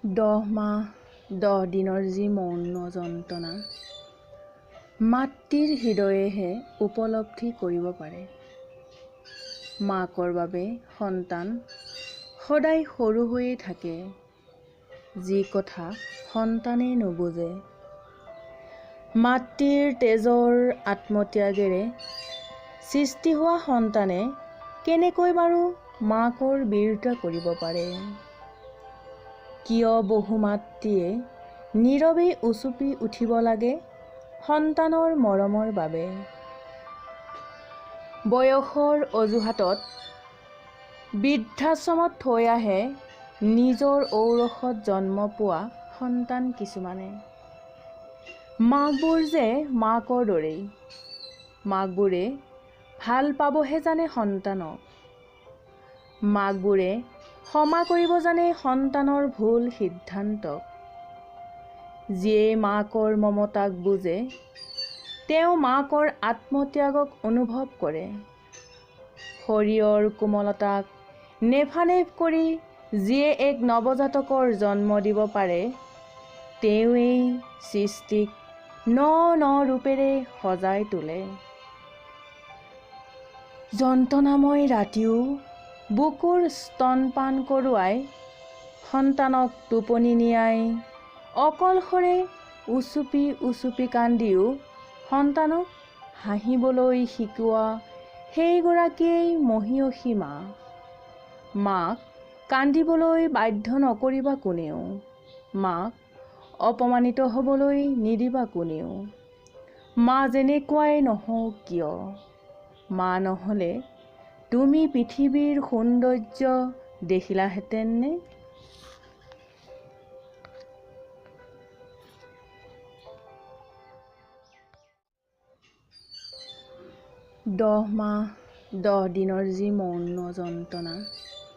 10 মাহ 10 দিনৰ যি মৌন যন্ত্ৰণা মাতৃৰ হৃদয়েহে উপলব্ধি কৰিব পাৰে। মাকৰ বাবে সন্তান সদায় সৰু হৈয়ে থাকে, যি কথা সন্তানে নুবুজে। মাতৃৰ তেজৰ আত্মত্যাগেৰে সৃষ্টি হোৱা সন্তানে কেনেকৈ বাৰু মাকৰ বিৰোধিতা কৰিব পাৰে? কিয় বহু মাতৃয়ে নীৰৱে উচুপি উঠিব লাগে সন্তানৰ মৰমৰ বাবে? বয়সৰ অজুহাতত বৃদ্ধাশ্ৰমত থৈ আহে নিজৰ ঔৰসত জন্ম পোৱা সন্তান কিছুমানে। মাকবোৰ যে মাকৰ দৰেই, মাকবোৰে ভাল পাবহে জানে সন্তানক, মাকবোৰে ক্ষমা কৰিব জানে সন্তানৰ ভুল সিদ্ধান্তক। যিয়ে মাকৰ মমতাক বুজে, তেওঁ মাকৰ আত্মত্যাগক অনুভৱ কৰে। শৰীৰৰ কোমলতাক নেফানেফ কৰি যিয়ে এক নৱজাতকৰ জন্ম দিব পাৰে, তেওঁৱেই সৃষ্টিক ন ন ৰূপেৰে সজাই তোলে। যন্ত্ৰণাময় ৰাতিও বুকুৰ স্তনপান কৰোৱাই সন্তানক টোপনি নিয়াই অকলশৰে উচুপি উচুপি কান্দিও সন্তানক হাঁহিবলৈ শিকোৱা সেইগৰাকীয়েই মহীয়সী মা। মাক কান্দিবলৈ বাধ্য নকৰিবা কোনেও, মাক অপমানিত হ'বলৈ নিদিবা কোনেও। মা যেনেকুৱাই নহওক কিয়, মা নহ'লে তুমি পৃথিৱীৰ সৌন্দৰ্য দেখিলাহেঁতেননে? দহ মাহ 10 দিনৰ যি মৌন যন্ত্ৰণা